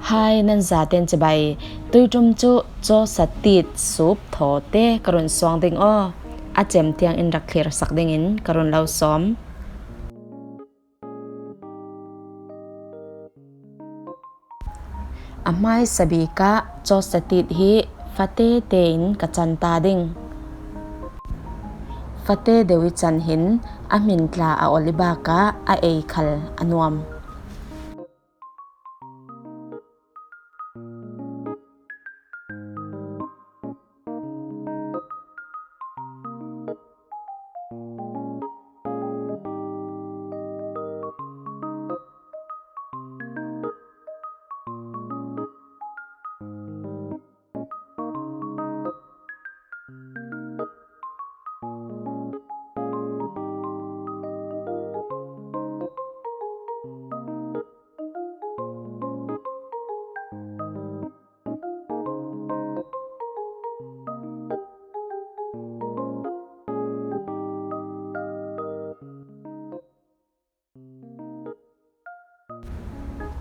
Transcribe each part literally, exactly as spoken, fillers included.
Hai, nan zaten cibai, tuiṭum cu cawsa tit sup thawte ka run suang ding aw. A cem tiang in rak thlir sak dingin ka run lo sawm. A hmaisa bik ah cawsa tit hi fate tein ka can ta ding. Fate deuh i can hin a hmin tla a ol i bak ah a ei khal a nuam.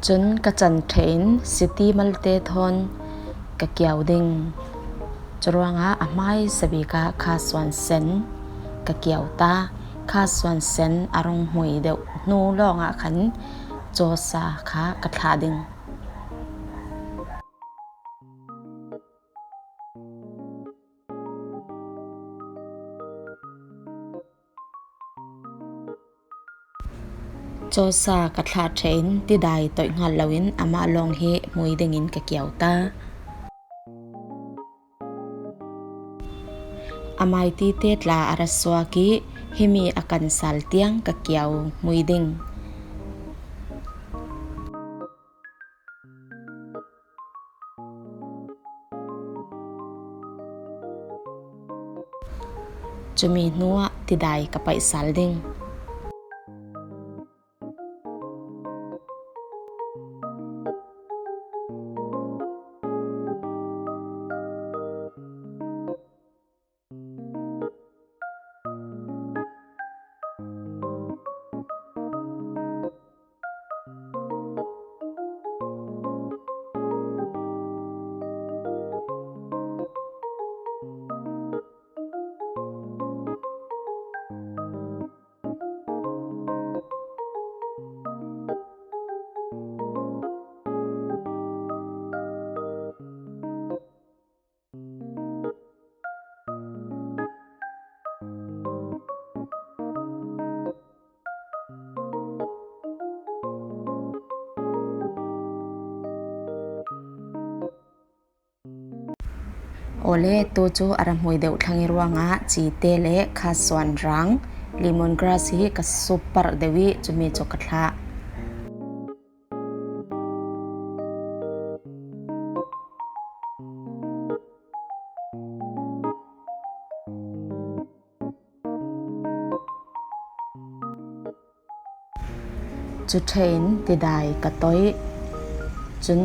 Cun ka can ṭheh in siti malte thawn ka kiau ding. Curuangah a hmaisa bik ah kha suan sen ka kiau ta. Kha suan sen a rung hmui deuh hnu lawngah khan cawsa kha ka thlah ding. Cawsa ka thlah ṭheh in tidai toih hngal loin amah lawng hi hmui dingin ka kiau ta. A maitite tla a ra suak i himi a kan sal tiang ka kiau hmui ding. Cumi hnuah tidai ka paih sal ding. Awle, tu cu a ra hmui deuh thlang i ruangah cite le kha suan rang, lemon grass hi ka sup parh deuh i cumi cu ka thlah. Cu ṭheh in tidai ka toih, cun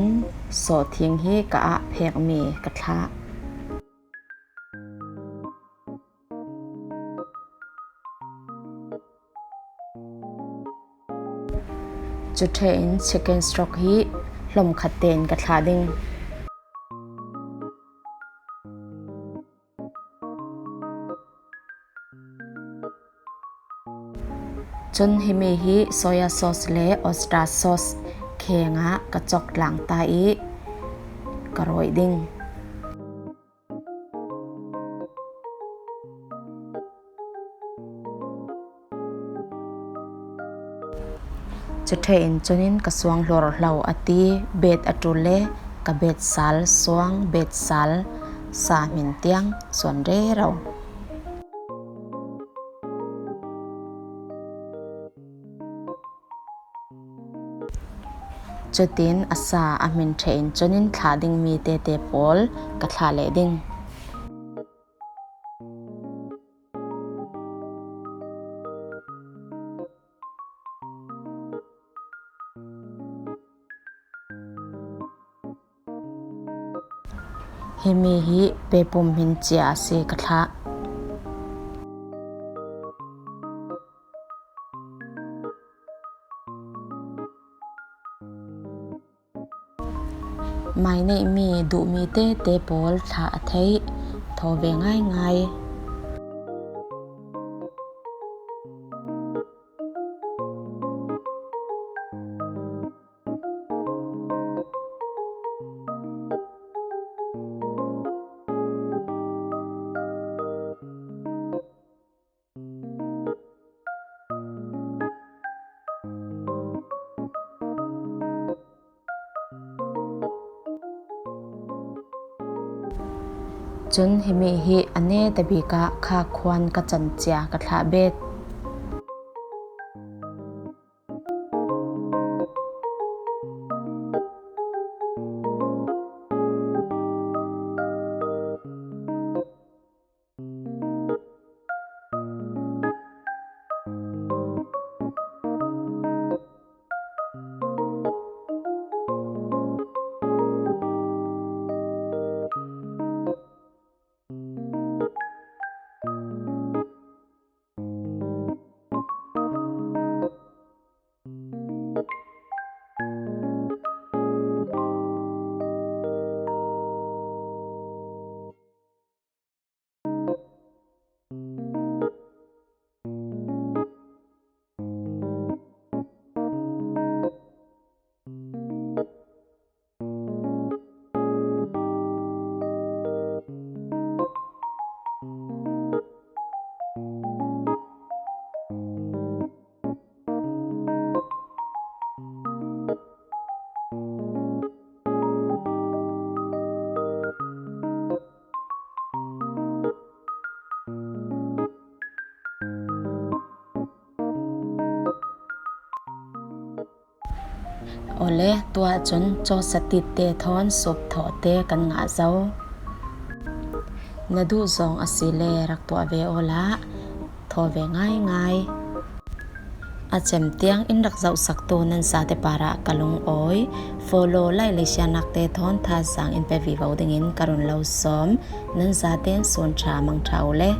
sawhthing hi ka ah phekmi ka thlah. Cu ṭheh in chicken stock hi hlawm khat tein ka thlah ding. Cun himi hi soya sauce le oyster sauce kheng ah ka cawk tlang ta i ka rawih ding. Cu ṭheh in cun in ka suang hlorhlo a ti, bet a ṭul le ka bet sal suang, bet sal sa hmin tiang suan rero. Cutin a sa a hmin ṭheh in cun in thlah dingmi tete pawl ka thlah leh ding. Himi hi pepum hmin cia a si ka thlah. Mai neih mi duh mi tete pawl thlah a theih. Thaw ve ngaingai. Cun himi hi a neta bik ah khak khuan ka can cia ka thlah bet. Awle, tuah cun cawsa titte thawn sup thawhte kan ngah zo. Na duh zong a si le rak tuah ve awla, thaw ve ngaingai. A cem tiang in rak zohsaktu nan zate parah ka lungawi. Follow, like le share nakte thawn thazaang in pe vivo dingin ka run lo sawm. Nan zaten sun ṭha mang ṭha u le.